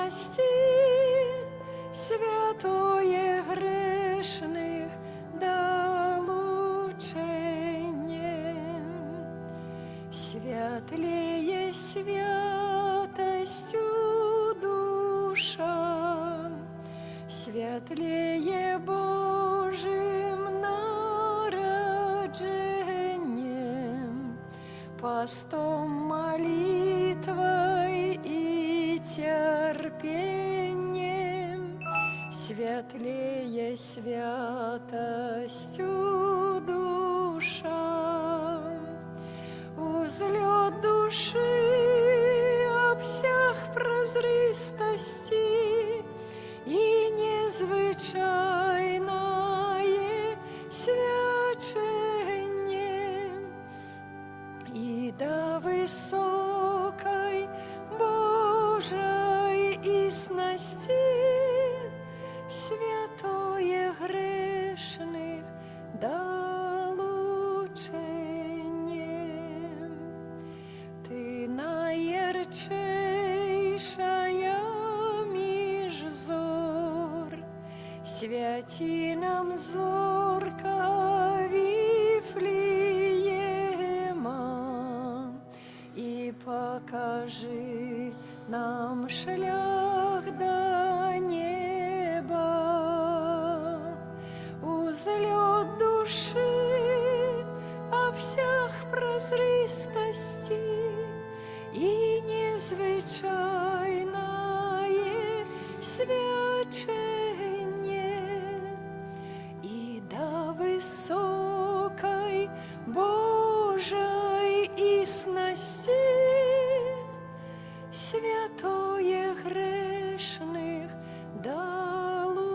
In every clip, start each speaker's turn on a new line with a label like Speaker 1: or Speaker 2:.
Speaker 1: існости, святое грешных долучение. Светлее святостью душа, светлее Божьим народжением, постом, молитвой и терпением, светлее святостью душа. Узлёт души, обсяг празрыстасці і незвычайнае свячэнне, і да высокай Божай існасці святое грешных долучение. Ты найярчэйшая між зор, свяці нам, зорка Віфлієма, і пакажы нам шлях да неба. Узлёт душы, обсяг празрыстасці і незвычайнае свячэнне, і да высокай Божай існасці святое грешных долучение.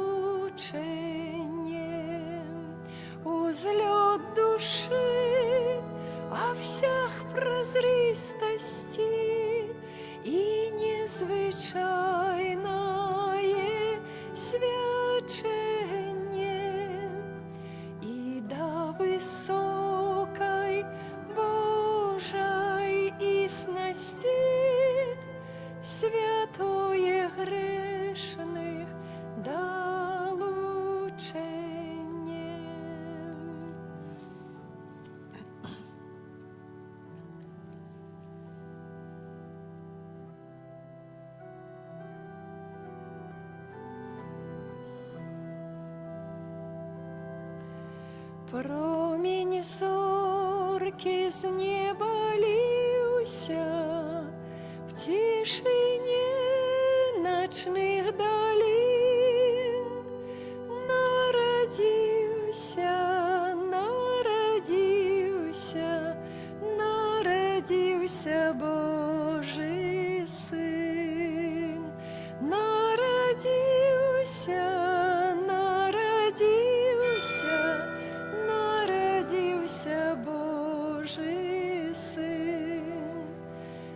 Speaker 1: Узлёт души, обсяг празрыстасці і незвычайнае свячэнне, і да высокай Божай існасці святое грешных долучение. Промень зоркі з неба ліўся в цішыні начных далін. Нарадзіўся, нарадзіўся, нарадзіўся Божы Сын. Нарадзіўся, нарадзіўся, нарадзіўся Божы Сын.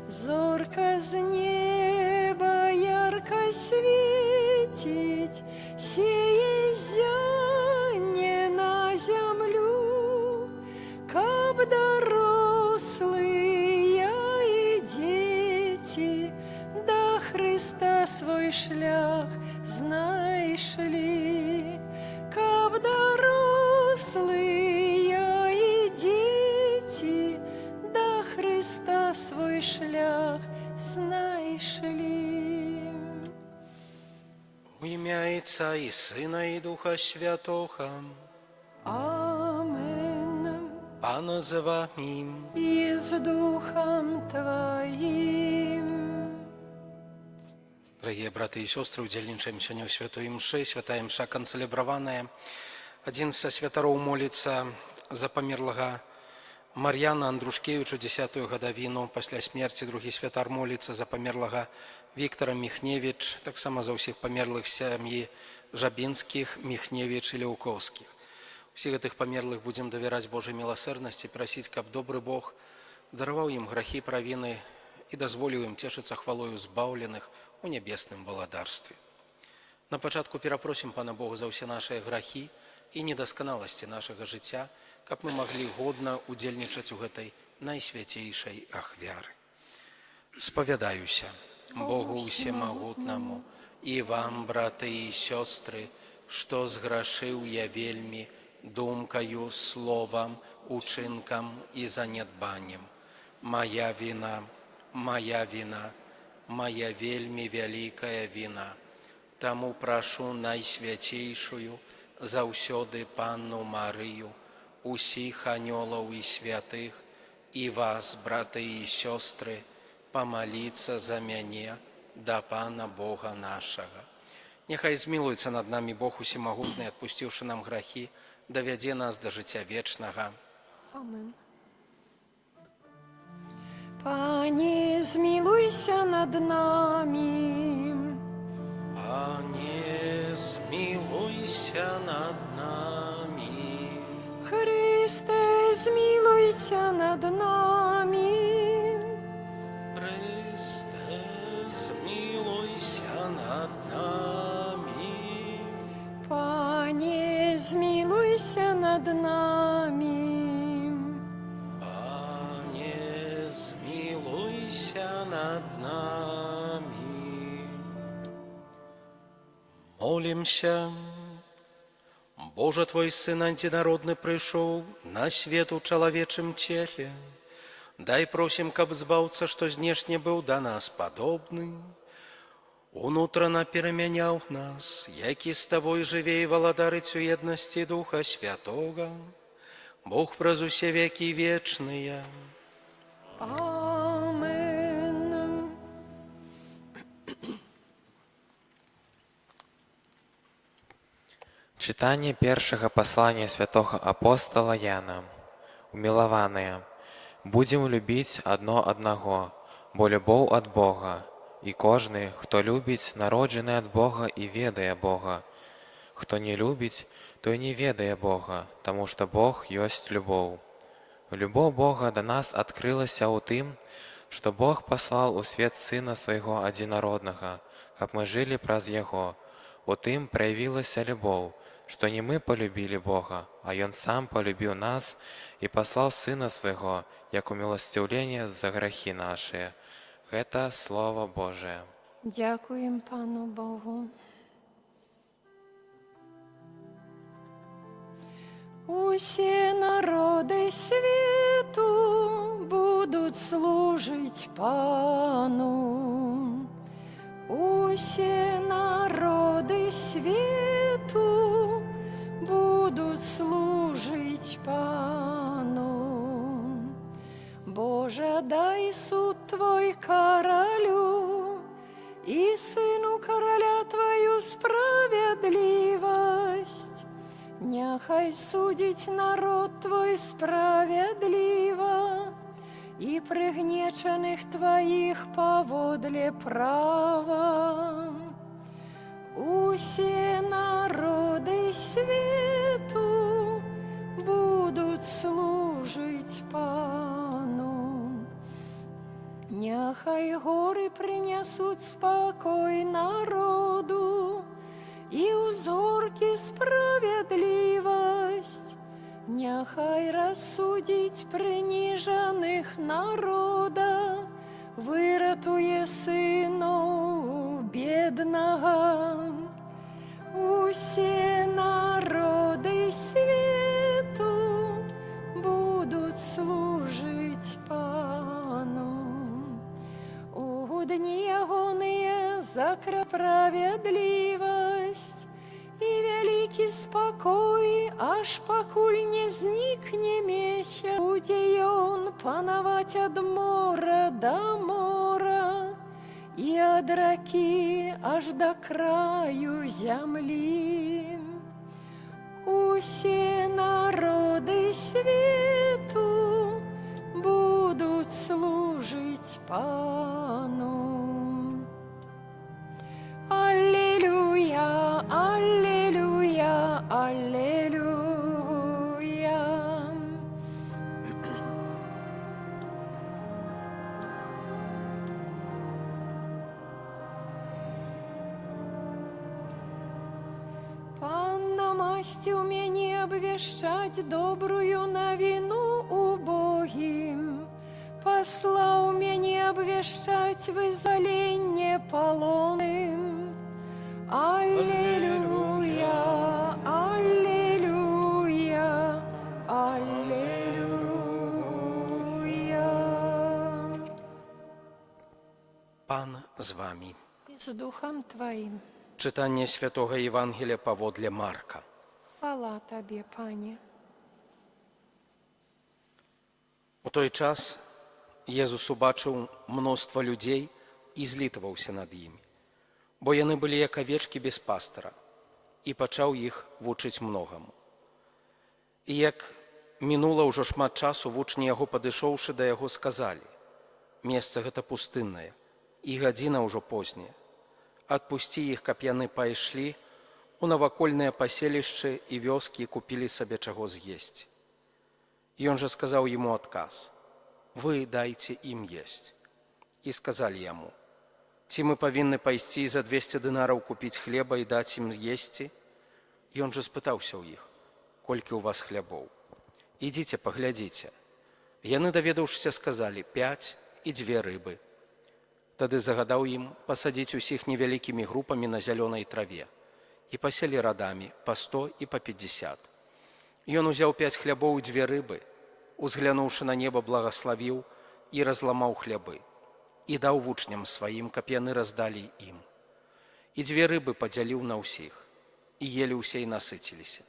Speaker 1: Зорка з неба ярко светит, сеє ззянне на зямлю, каб дарослыя і дзеці да Хрыста свой шлях знайшлі, каб дарослыя і дзеці да Хрыста свой шлях знайшлі.
Speaker 2: У імя Айца і Сына, і Духа Святога.
Speaker 1: Амен.
Speaker 2: Пан з вамі.
Speaker 1: І з духам Тваім.
Speaker 2: Дарагія браты і сёстры, удзельнічаем сёння ў святой імшы. Святая імша канцэлебраваная. Адзін са святароў моліцца за памерлага Мар'яна Андрушкевічу, 10-ю гадавіну пасля смерці. Другі святар моліцца за памерлага Віктара Міхневіч, таксама за ўсіх памерлых сям'і Жабінскіх, Міхневіч і Леўкоўскіх. Усіх гэтых памерлых будзем давяраць Божай міласэрнасці, прасіць, каб добры Бог дараваў ім грахі, правіны і дазволіў ім цешыцца хвалою збаўленых у нябесным валадарстве. На пачатку перапросім Пана Бога за ўсе нашыя грахі і недасканаласці нашага жыцця, каб мы маглі годна удзельнічаць у гэтай найсвяцейшай ахвяры. Спавядаюся Богу Усемагутнаму, і вам, браты і сёстры, што зграшыў я вельмі думкаю, словам, учынкам і занядбаннем. Мая віна, мая віна, мая вельмі вялікая віна. Таму прашу Найсвяцейшую заўсёды Панну Марыю, усіх анёлаў і святых, і вас, браты і сёстры, памаліцца за мяне да Пана Бога нашага. Няхай змілуецца над намі Бог Усемагутны, адпусціўшы нам грахі, давядзе нас да жыцця вечнага.
Speaker 1: Амен. Пане, змілуйся над намі.
Speaker 2: Пане, змілуйся над намі.
Speaker 1: Хрысце, змілуйся над намі.
Speaker 2: Хрысце, змілуйся над намі.
Speaker 1: Пане, змілуйся над намі.
Speaker 2: Пане, змілуйся над намі. Молімся. Божа, Твой Сын Адзінародны прыйшоў на свет у чалавечым целе. Дай, просім, каб Збаўца, што знешне быў да нас падобны, унутрана перамяняў нас, які з Табой жыве і валадарыць у еднасці Духа Святога, Бог праз усе векі вечныя.
Speaker 1: Амен.
Speaker 3: Чытанне першага паслання святога апостала Яна. Умілаваныя, будзем любіць адно аднаго, бо любоў ад Бога, і кожны, хто любіць, народжаны ад Бога і ведае Бога. Хто не любіць, той не ведае Бога, таму што Бог ёсць любоў. Любоў Бога да нас адкрылася ў тым, што Бог паслаў у свет Сына Свайго Адзінароднага, каб мы жылі праз Яго. У тым праявілася любоў, што не мы палюбілі Бога, а Ён сам палюбіў нас і паслаў Сына Свайго, як уміласціўленне за грахі нашыя. Гэта Слова Божае.
Speaker 1: Дзякуем Пану Богу. Усе народы свету будуць служыць Пану. Усе народы свету будуць служыць Пану. Божа, дай суд Твой каралю і сыну караля Тваю справядлівасць. Няхай судзіць народ Твой справядліва і прыгнечаных Тваіх паводле права. Усе народы свету будуць служыць Пану. Няхай горы прынясуць спакой народу і ўзгоркі справядлівасць. Няхай рассудзіць прыніжаных народа, выратуе сыноў беднага. Усе народы свету будуць служыць Пану. У дні ягоныя закра справядлівасць і вялікі спакой, аж пакуль не знікне месяц. Будзе ён панаваць ад мора да мора і ад ракі аж да краю зямлі. Усе народы свету будуць служыць Пану. Алілуя, алілуя, алілуя. Пан намасціў мяне абвяшчаць добрую навіну убогім, пасылаў паслаў мяне абвяшчаць вызваленне палонным. Алілуя, алілуя, алілуя.
Speaker 2: Пан з вамі.
Speaker 1: І з духам Тваім.
Speaker 2: Чытанне святога Евангелля паводле Марка.
Speaker 1: Хвала Табе, Пане.
Speaker 2: У той час Езус убачыў мноства людзей і злітаваўся над імі, бо яны былі як авечкі без пастара, і пачаў іх вучыць многаму. І як мінула ўжо шмат часу, вучні яго, падышоўшы да яго, сказалі: «Месца гэта пустыннае, і гадзіна ўжо позняя. Адпусці іх, каб яны пайшлі у навакольныя паселішчы і вёскі і купілі сабе чаго з'есці». Ён жа сказаў ім у адказ: «Вы дайце ім есць». І сказалі яму: «Ці мы павінны пайсці і за 200 дынараў купіць хлеба і даць ім есці?» Ён жа спытаўся ў іх: «Колькі ў вас хлябоў? Ідзіце, паглядзіце». Яны, даведаўшыся, сказалі: «Пяць і дзве рыбы». Тады загадаў ім пасадзіць усіх невялікімі групамі на зялёнай траве, і паселі радамі па 100 і па 50. Ён узяў пяць хлябоў і дзве рыбы, узглянуўшы на неба, благаславіў і разламаў хлябы, і даў вучням сваім, каб яны раздалі ім. І дзве рыбы падзяліў на ўсіх, і елі ўсе і насыціліся.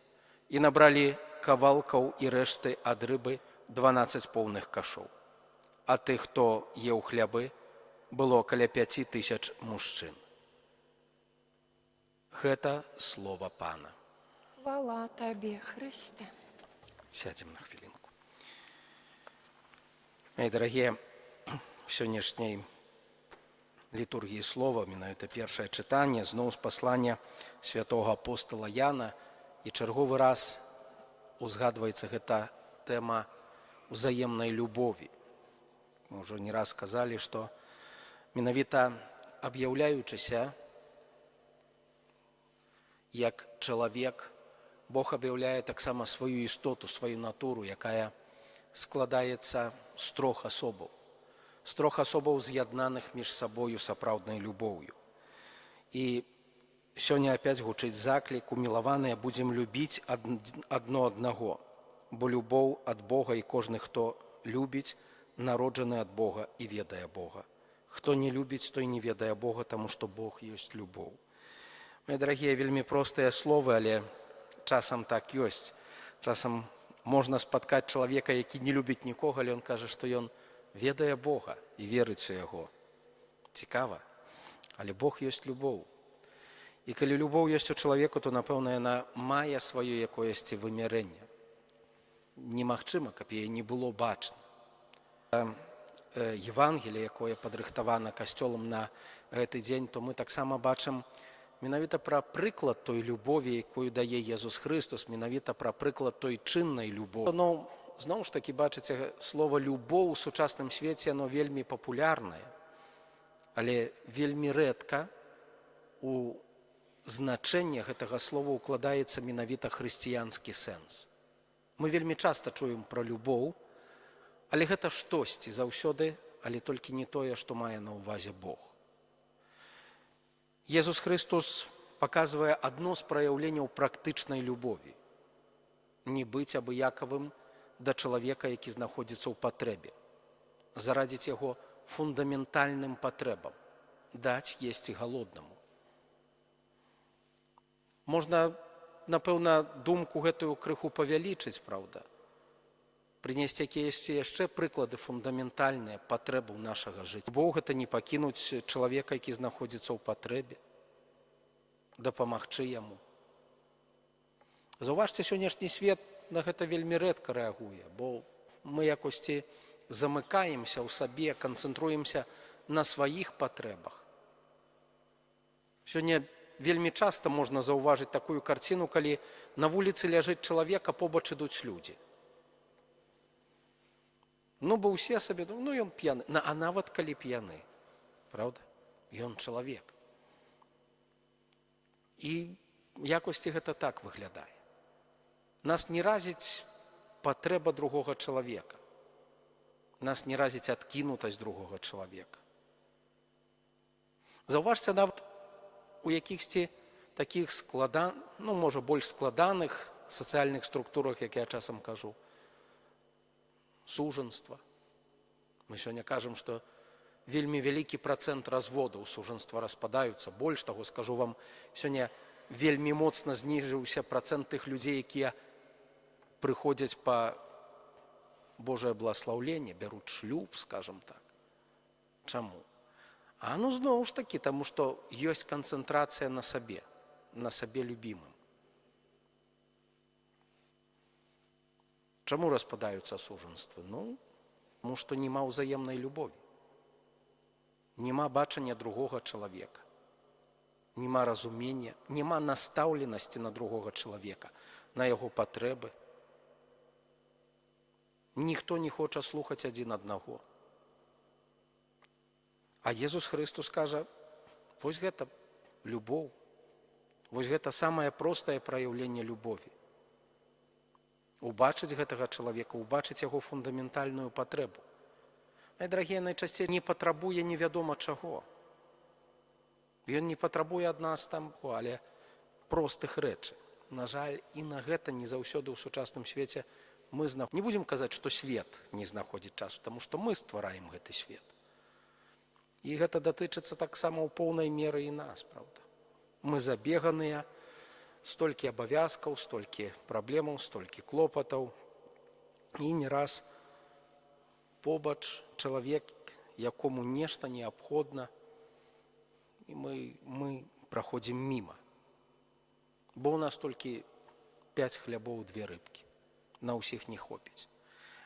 Speaker 2: І набралі кавалкаў і рэшты ад рыбы 12 поўных кашоў. А тых, хто еў хлябы, было каля 5000 мужчын. Гэта слова Пана.
Speaker 1: Хвала Табе, Хрысце.
Speaker 2: Сядзем на хвілінку. Мае дарагія, у сённяшняй літургіі слова, менавіта першае чытанне, зноў з паслання святога апостала Яна, і чарговы раз узгадваецца гэта тэма ўзаемнай любові. Мы ўжо не раз сказалі, што менавіта аб'яўляючыся як чалавек, Бог аб'яўляе таксама сваю істоту, сваю натуру, якая складаецца з трох асобаў. З трох асобаў, з'яднаных між сабою сапраўднай любоўю. І сёння опять гучыць заклік: «Умілаваныя, будзем любіць адно аднаго, бо любоў ад Бога, і кожны, хто любіць, народжаны ад Бога і ведае Бога. Хто не любіць, той не ведае Бога, таму што Бог ёсць любоў». Мае дарагія, вельмі простыя словы, але часам так ёсць. Часам можна спаткаць чалавека, які не любіць нікога, але ён кажа, што ён ведае Бога і верыць у яго. Цікава, але Бог ёсць любоў. І калі любоў ёсць у чалавеку, то, напэўна, яна мае сваё якоесьці вымярэнне. Немагчыма, каб яе не было бачна. Евангелие, якое падрыхтавана касцёлам на гэты дзень, то мы таксама бачым менавіта пра прыклад той любові, якую дае Езус Хрыстус, менавіта пра прыклад той чыннай любові. Ну, зноў ж такі, бачыце, слова «любоў» у сучасным свеце, оно вельмі папулярнае, але вельмі рэдка у значэнне гэтага слова укладаецца менавіта хрысціянскі сэнс. Мы вельмі часта чуем пра любоў, але гэта штосьці заўсёды, але толькі не тое, што мае на ўвазе Бог. Езус Хрыстус паказвае адно з праяўленняў практычнай любові: не быць абыякавым да чалавека, які знаходзіцца ў патрэбе, зарадзіць яго фундаментальным патрэбам, даць есці галоднаму. Можна, напэўна, думку гэтую крыху павялічыць, праўда, прынесці якіясьці яшчэ прыклады фундаментальныя патрэбаў нашага жыцця. Бог — гэта не пакінуць чалавека, які знаходзіцца ў патрэбе, дапамагчы яму. Заўважце, сённяшні свет на гэта вельмі рэдка рэагуе, бо мы якосьці замыкаемся ў сабе, канцэнтруемся на сваіх патрэбах. Сёння вельмі часта можна заўважыць такую карціну, калі на вуліцы ляжыць чалавек, а побач ідуць людзі. Ну, бо ўсе сабе думаюць: «Ну, ён п'яны». А нават калі п'яны, праўда? Ён чалавек. І якосьці гэта так выглядае. Нас не разіць патрэба другога чалавека. Нас не разіць адкінутасць другога чалавека. Заўважце, нават у якіхсьці такіх ну, можа, больш складаных сацыяльных структурах, як я часам кажу, сужанства. Мы сёння кажам, што вельмі вялікі працэнт разводаў, сужанства распадаюцца. Больш таго, скажу вам, сёння вельмі моцна зніжыўся працэнт тых людзей, якія прыходзяць па Божае благаслаўленне, бяруць шлюб, скажем так. Чаму? А ну зноў ж такі, таму што ёсць канцэнтрацыя на сабе любімым. Чаму распадаюцца сужанствы? Ну, таму што няма ўзаемнай любові. Няма бачання другога чалавека. Няма разумення, няма настаўленасці на другога чалавека, на яго патрэбы. Ніхто не хоча слухаць адзін аднаго. А Езус Хрыстус кажа: вось гэта любоў. Вось гэта самае простае праяўленне любові. Убачыць гэтага чалавека, убачыць яго фундаментальную патрэбу. Мои дарагія, найчасцей не патрабуе невядома чаго. Ён не патрабуе ад нас там, але простых рэчай. На жаль, і на гэта не заўсёды ў сучасным свеце мы не будзем казаць, што свет не знаходзіць часу, таму што мы ствараем гэты свет. І гэта датычыцца таксама ў поўнай меры і нас, праўда. Мы забеганыя, столькі абавязкаў, столькі праблемаў, столькі клопатаў. І не раз побач чалавек, якому нешта неабходна, і мы праходзім міма. Бо ў нас толькі 5 хлябоў, 2 рыбкі. На ўсіх не хопіць.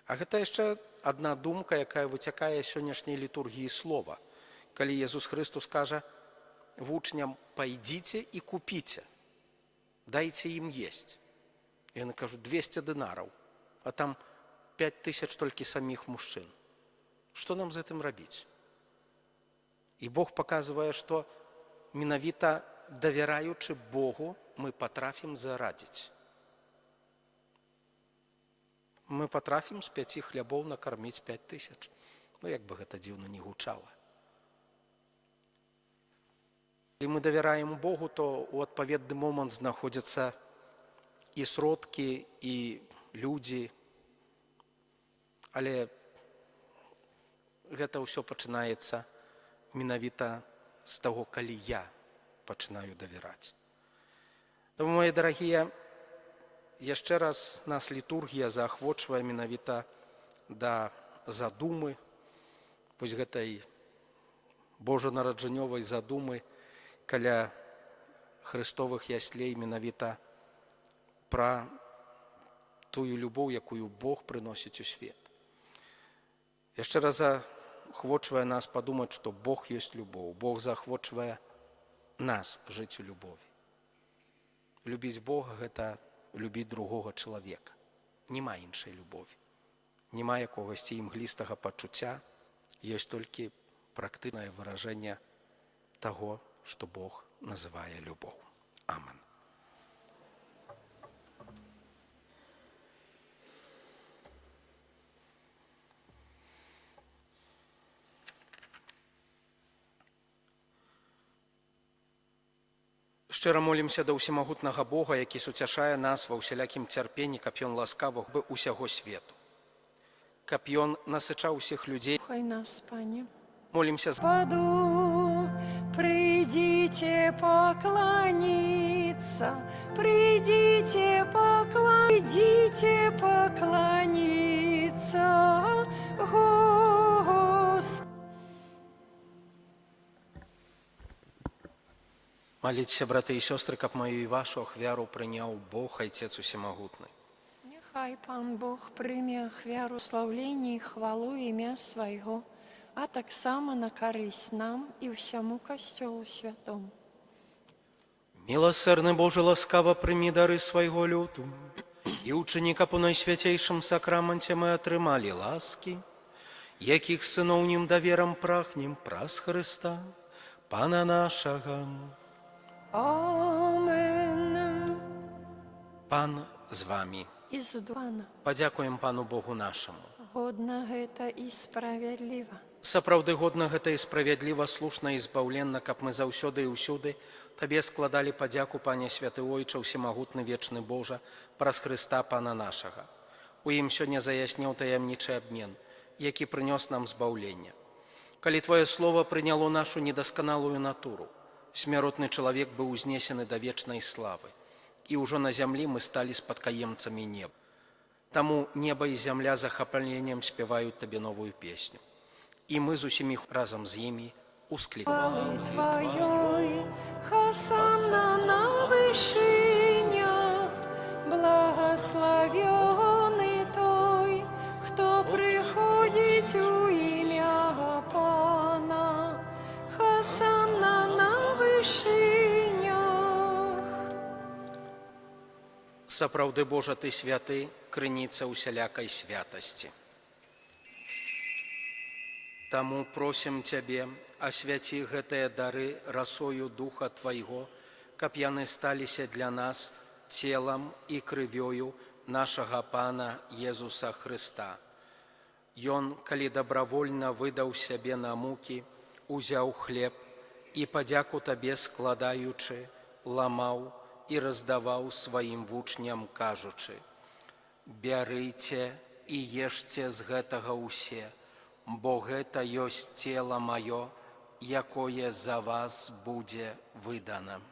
Speaker 2: А гэта яшчэ адна думка, якая выцякае з сённяшняй літургіі слова. Калі Езус Хрыстус кажа вучням: «Пайдзіце і купіце, дайце ім есть». І яны кажуць: «200 дынараў, а там 5000 толькі саміх мужчын. Што нам з гэтым рабіць?» І Бог паказвае, што менавіта давяраючы Богу, мы патрафім зарадзіць. Мы патрафім з 5 хлябоў накарміць 5000. Ну, як бы гэта дзіўна не гучала. Калі мы давяраем Богу, то ў адпаведны момант знаходзяцца і сродкі, і людзі. Але гэта ўсё пачынаецца менавіта з таго, калі я пачынаю давяраць. Таму, мае дарагія, яшчэ раз нас літургія заахвочвае менавіта да задумы, вось гэтай божанараджаннёвай задумы каля Хрыстовых яслей, менавіта пра тую любоў, якую Бог прыносіць у свет. Яшчэ раз заахвочвае нас падумаць, што Бог ёсць любоў. Бог заахвочвае нас жыць у любові. Любіць Бога — гэта любіць другога чалавека. Няма іншай любові. Няма якогасьці імглістага пачуцця, ёсць толькі практычнае выражэнне таго, што Бог называе любоў. Амен. Шчыра молімся да ўсемагутнага Бога, які суцяшае нас ва ўсялякім цярпенні, каб ён ласкава бы ўсяго свету. Каб ён насычаў усіх людзей.
Speaker 1: Слухай нас, Пане.
Speaker 2: Молімся за
Speaker 1: Господу, прыйдзіце пакланіцца, прыйдзіце пакланіцца Господу.
Speaker 2: Маліцеся, браты і сёстры, каб маю і вашу ахвяру прыняў Бог, Айцец усемагутны.
Speaker 1: Няхай Пан Бог прыме ахвяру слаўлення і хвалу імя Свайго, а таксама на карысць нам і ўсяму Касцёлу святому.
Speaker 2: Міласэрны Божа, ласкава прымі дары свайго люду і ўчыні, каб у найсвяцейшым сакраманце мы атрымалі ласкі, якіх сыноўнім даверам прагнем, праз Хрыста, Пана нашага.
Speaker 1: Амен.
Speaker 2: Пан з вамі.
Speaker 1: І з Пана.
Speaker 2: Падзякуем Пану Богу нашаму.
Speaker 1: Годна гэта і справядліва.
Speaker 2: Сапраўды годна гэта і справядліва, слушна і збаўленна, каб мы заўсёды і ўсюды Табе складалі падзяку, Пане святы Ойча, усемагутны вечны Божа, праз Хрыста Пана нашага. У ім сёння заяснеў таямнічы абмен, які прынёс нам збаўленне. Калі Твоё слово прыняло нашу недасканалую натуру, смяротны чалавек быў узнесены да вечнай славы, і ўжо на зямлі мы сталі спадкаемцамі неба. Таму неба і зямля з захапленнем спяваюць Табе новую песню. І мы з усімі разам з імі усклікаем.
Speaker 1: Хвалы Тваёй, хасанна на вышынях, благаславёны той, хто прыходзіць у імя Пана, хасанна на вышынях.
Speaker 2: Сапраўды, Божа, Ты святы, крыніца ўсялякай святасці. Таму просім Цябе, асвяці гэтыя дары расою Духа Твайго, каб яны сталіся для нас целам і крывёю нашага Пана Езуса Хрыста. Ён, калі добравольна выдаў сябе на мукі, узяў хлеб і, падзяку Табе складаючы, ламаў і раздаваў сваім вучням, кажучы: «Бярыце і ешце з гэтага ўсе, бо гэта ёсць цела маё, якое за вас будзе выдана».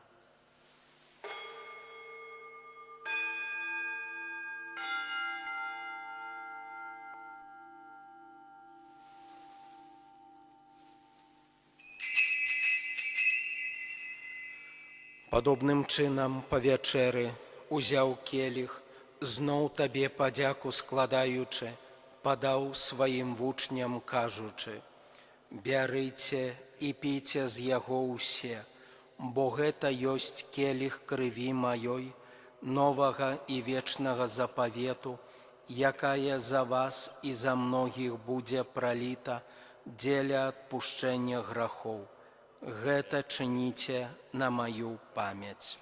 Speaker 2: Падобным чынам па вячэры узяў келіх, зноў Табе падзяку складаючы, падаў сваім вучням, кажучы: «Бярыце і піце з яго ўсе, бо гэта ёсць келіх крыві маёй, новага і вечнага запавету, якая за вас і за многіх будзе праліта дзеля адпушчэння грахоў. Гэта чыніце на маю памяць».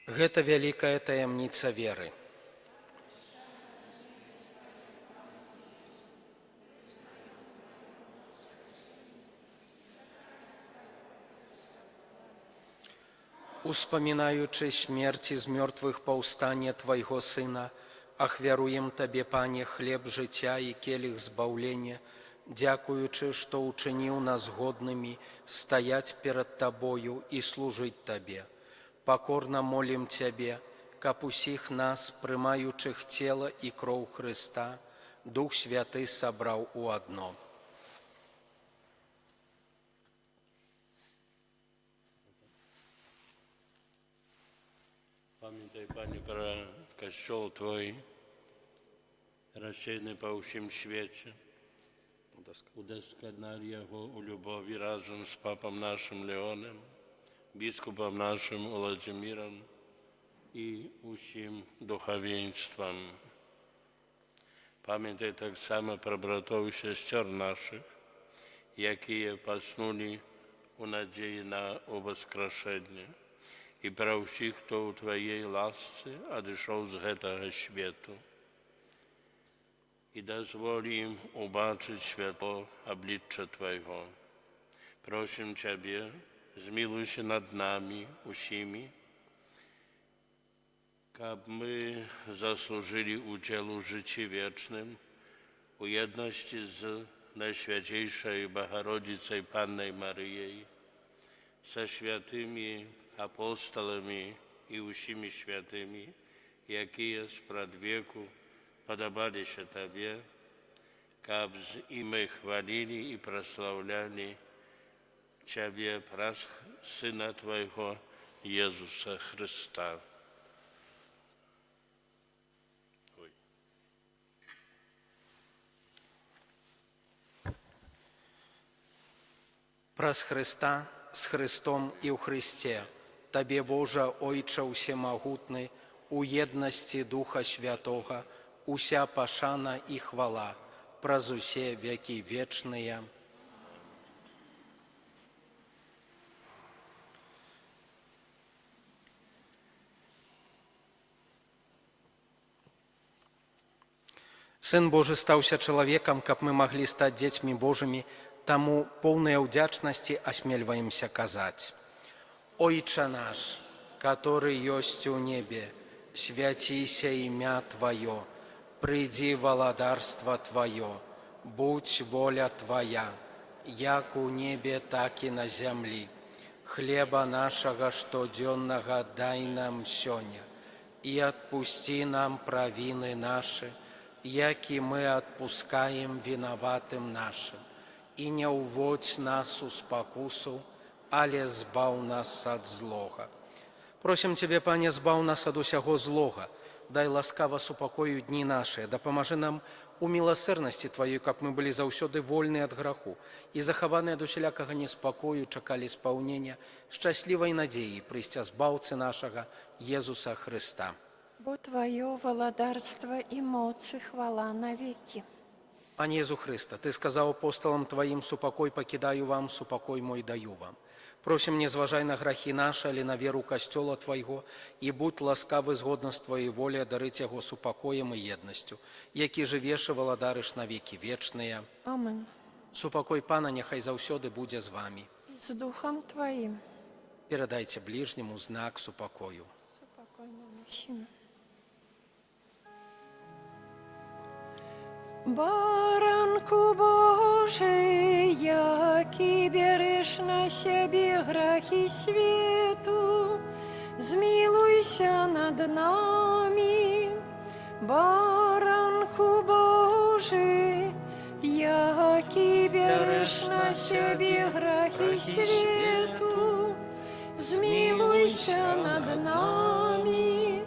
Speaker 2: Гэта вялікая таямніца веры. Успамінаючы смерць і з мёртвых паўстанне Твайго Сына, ахвяруем Табе, Пане, хлеб жыцця і келіх збаўлення, дзякуючы, што ўчыніў нас годнымі стаяць перад Табою і служыць Табе. Пакорна молім Цябе, каб усіх нас, прымаючых цела і кроў Хрыста, Дух Святы сабраў у адно.
Speaker 4: Pamiętaj, Panie, pro Kościół Twój, rozsiany po всім świecie. Udoskonal Jego u lubowi razem z papą naszym Leonem, biskupem naszym Włodzimierem i усім duchowieństwem. Pamiętaj tak samo pro bratów i siostr naszych, jakie posnuli u nadziei na uwoskrzeszenie, i pro всіх, хто у Твоєй ласce одійшов з гэтага światu. I dozwól im ubaczyć światło oblicza Twojego. Proszę Ciebie, zmiłuj się nad nami usimi, kab my zasłużyli udziału w życiu wiecznym u jedności z Najświęciejszej Bogarodzicej Pannej Maryjej, ze świętymi apostolami i usimi świętymi, jakie z przedwieku podobali się Tobie, kab i my chwalili i prosławiali Ciebie przez Syna Twojego, Jezusa Chrysta. Oj.
Speaker 2: Праз Хрыста, з Хрыстом і ў Хрысце, Табе, Божа, Ойча ўсемагутны, у еднасці Духа Святога, уся пашана і хвала праз усе вякі вечныя. Сын Божы стаўся чалавекам, каб мы маглі стаць дзецьмі Божымі, таму поўныя ўдзячнасці асмельваемся казаць. Ойча наш, который ёсць у небе, свяціся імя Тваё, прыйдзі валадарства Тваё, будзь воля Твая, як у небе, так і на зямлі. Хлеба нашага штодзённага дай нам сёння, і адпусці нам правіны нашы, як і мы адпускаем вінаватым нашым. І не ўводзь нас у спакусу, але збаў нас ад злога. Просім Цябе, Пане, збаў нас ад усяго злога, дай ласкава супакою дні нашыя, дапамажы нам у міласэрнасці Тваёй, каб мы былі заўсёды вольныя ад граху і захаваныя ад усялякага неспакою чакалі спаўнення шчаслівай надзеі прыйсця Збаўцы нашага Езуса Хрыста.
Speaker 1: Бо Тваё валадарства і моц і хвала навекі.
Speaker 2: Пане Езу Хрыста, Ты сказаў апосталам Тваім: «Супакой пакідаю вам, супакой мой даю вам». Просім, не зважай на грахі нашы, але на веру Касцёла Твайго, і будь ласкавы згодна з Тваёй воляй адарыць яго супакоем і еднасцю, які жывеш і валадарыш на векі вечныя.
Speaker 1: Амен.
Speaker 2: Супакой Пана няхай заўсёды будзе з вамі.
Speaker 1: І з духам Тваім.
Speaker 2: Перадайце бліжняму знак супакою.
Speaker 1: Супакой нам усім. Баранку Божы, які бярэш на сябе грахі свету, змілуйся над намі. Баранку Божы, які бярэш на сябе грахі свету, змілуйся над намі.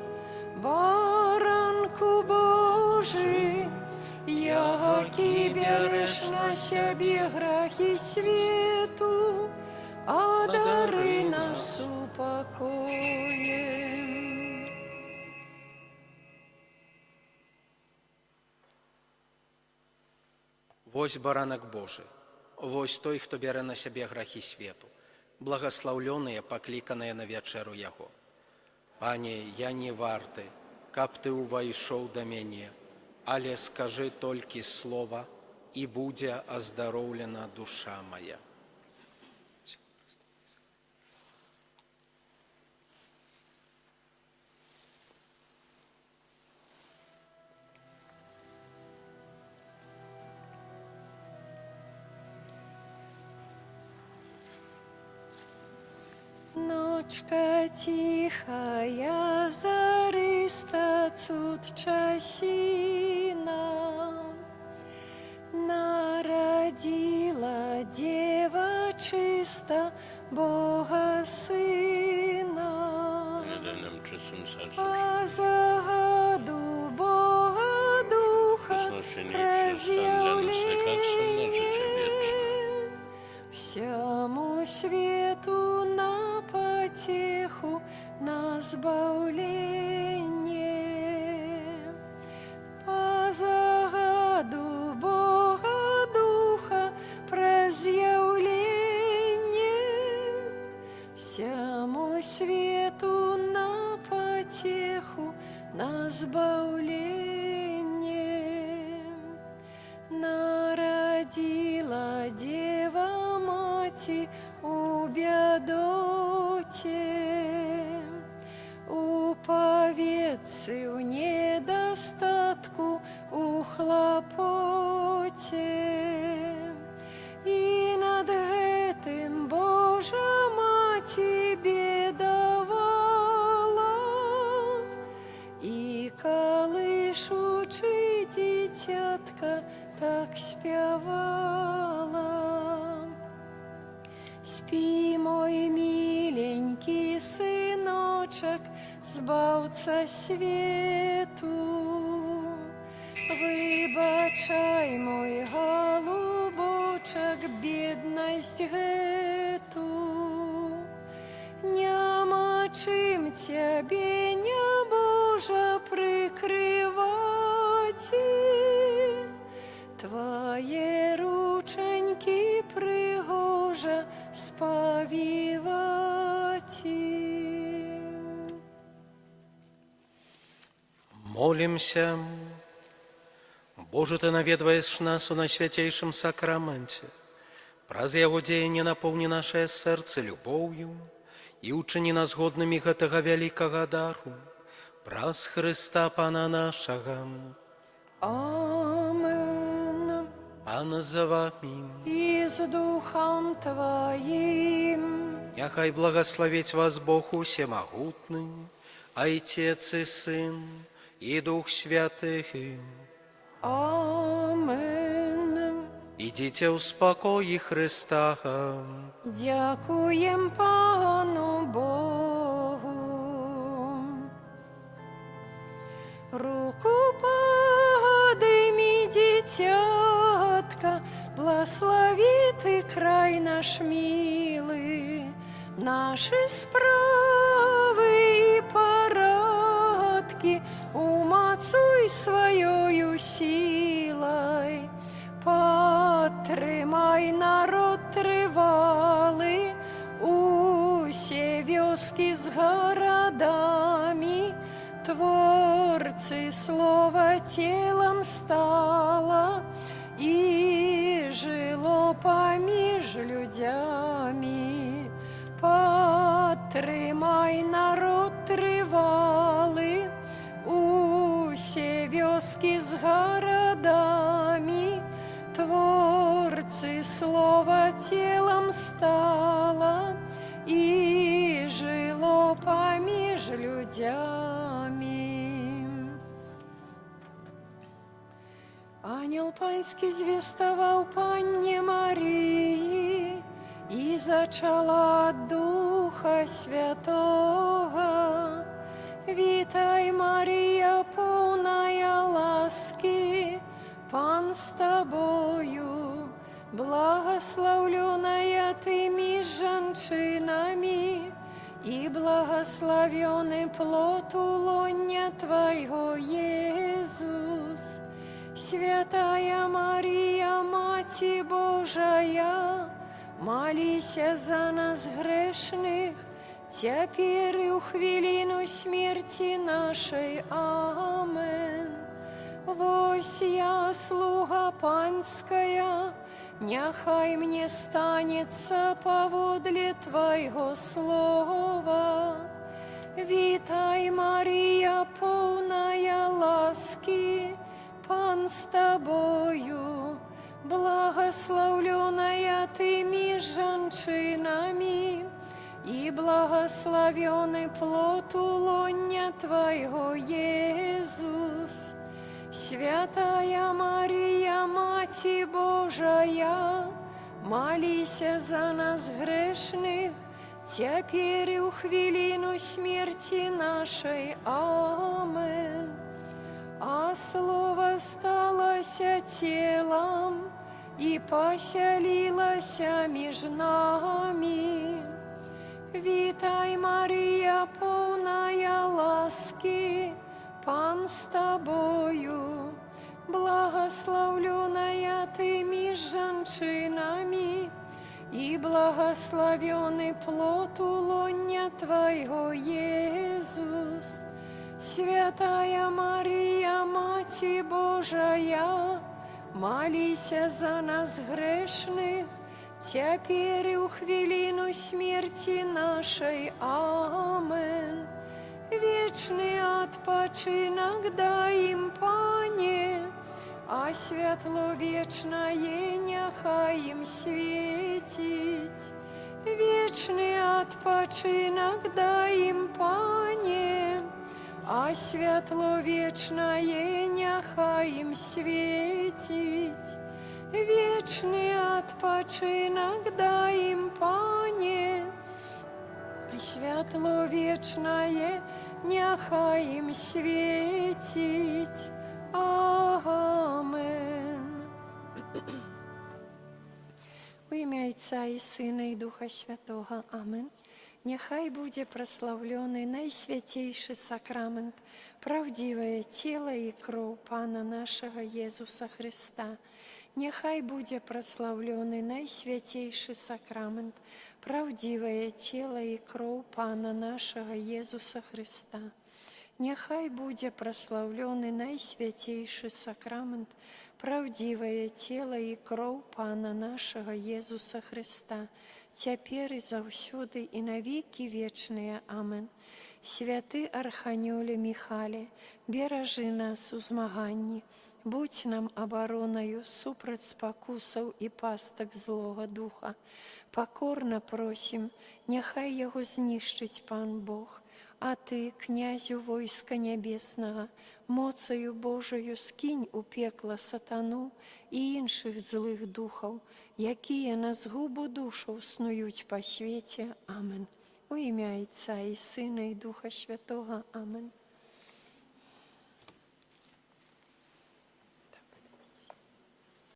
Speaker 1: Баранку Божы, які бярэш на сябе грахі свету, адары нас супакоем.
Speaker 2: Вось Баранак Божы, вось той, хто бярэ на сябе грахі свету, благаслаўлёныя, пакліканыя на вячэру Яго. Пане, я не варты, каб ты ўвайшоў да мяне, але скажы толькі слова, і будзе аздароўлена душа мая.
Speaker 1: Ночка ціхая, зарыста, цуд часіна. Нарадзіла дзева чыста Бога Сына.
Speaker 4: Nie daj nam czystym sercem
Speaker 1: Па загаду Бога Духа
Speaker 4: Znosi niech się stan dla nas lekarstwem na życie wieczne.
Speaker 1: Всяму свету на пацеху, на збаўленне. Па загаду Бога Духа праз яўленне всяму свету на пацеху, на збаўленне. Нарадзіла Дзева Маці у бядоце, у паветцы, у недастатку, у хлапоце. І над гэтым Божа Маці бедавала, і калышучы дзіцятка, так спявала. Спі, мой міленькі сыночак, збаўца свету. Выбачай, мой галубочак, беднасць гэту. Няма чым цябе, нябожа, прыгожа прыкрываці, Твае ручанькі прыгожа спавіваці.
Speaker 2: Молімся. Божа, Ты наведваеш нас у найсвяцейшым сакраменце. Праз яго дзеянне напоўні нашае сэрца любоўю і ўчыні нас годнымі гэтага вялікага дару. Праз Хрыста Пана нашага.
Speaker 1: Амен.
Speaker 2: Пан з вамі.
Speaker 1: І з духам Тваім.
Speaker 2: Няхай благаславіць вас Бог усемагутны, Айцец і Сын, і Дух Святы.
Speaker 1: Амен.
Speaker 2: Ідзіце ў спакоі Хрыста.
Speaker 1: Дзякуем Пану Богу. Руку падымі, дзіцятка, благаславі ты край наш мілы, нашы справы і парадкі умацуй сваёю сілай. Падтрымай народ трывалы, усе вёскі з гарадамі, Творцы слова целам стала і жыло паміж людзьмі. Падтрымай народ трывалы, усе вёскі з гарадамі, Творцы слова целам стала і жыло паміж людзьмі. Анёл панскі звеставаў панне Марыі, і зачала ад Духа Святога. Вітай, Марыя, поўная ласкі, Пан з табою, благаслаўлёная ты між жанчынамі, і благаслаўлёны плод улоння Твайго, Езус. Святая Марыя, Маці Божая, маліся за нас грэшных, цяпер і ў хвіліну смерці нашай. Амен. Вось я, слуга панская, няхай мне станецца паводле Твайго слова. Вітай, Марыя, поўная ласкі, Пан з табою, благаслаўлёная ты між жанчынамі, і благаслаўлёны плод улоння Твайго, Езус. Святая Марыя, Маці Божая, маліся за нас грэшных, цяпер і ў хвіліну смерці нашай. Амен. А Слова сталася целам і пасялілася між намі. Вітай, Марыя, поўная ласкі, Пан з табою, благаслаўлёная ты між жанчынамі, і благаслаўлёны плод улоння Твайго, Езус. Святая Марыя, Маці Божая, маліся за нас грэшных, цяпер і ў хвіліну смерці нашай. Амен. Вечны адпачынак дай ім, Пане, а святло вечнае няхай ім свеціць. Вечны адпачынак дай ім, Пане, а святло вечнае няхай ім свеціць. Вечны адпачынак дай ім, Пане, святло вечнае няхай ім свеціць. Амен. У імя Айца і Сына, і Духа Святога. Амен. Няхай будзе праслаўлёны найсвяцейшы сакрамент, праўдзівае цела і кроў Пана нашага Езуса Хрыста. Няхай будзе праслаўлёны найсвяцейшы сакрамент, праўдзівае цела і кроў Пана нашага Езуса Хрыста. Няхай будзе праслаўлёны найсвяцейшы сакрамент, праўдзівае цела і кроў Пана нашага Езуса Хрыста, цяпер і заўсёды і на векі вечныя. Амен. Святы Арханёле Міхале, беражы нас у змаганні, будзь нам абаронаю супраць спакусаў і пастак злога духа. Пакорна просім, няхай яго знішчыць Пан Бог, а ты, князю войска нябеснага, моцаю Божаю скінь у пекла сатану і іншых злых духаў, якія на згубу душаў снуюць па свеце. Амен. У імя Айца і Сына і Духа Святога. Амен.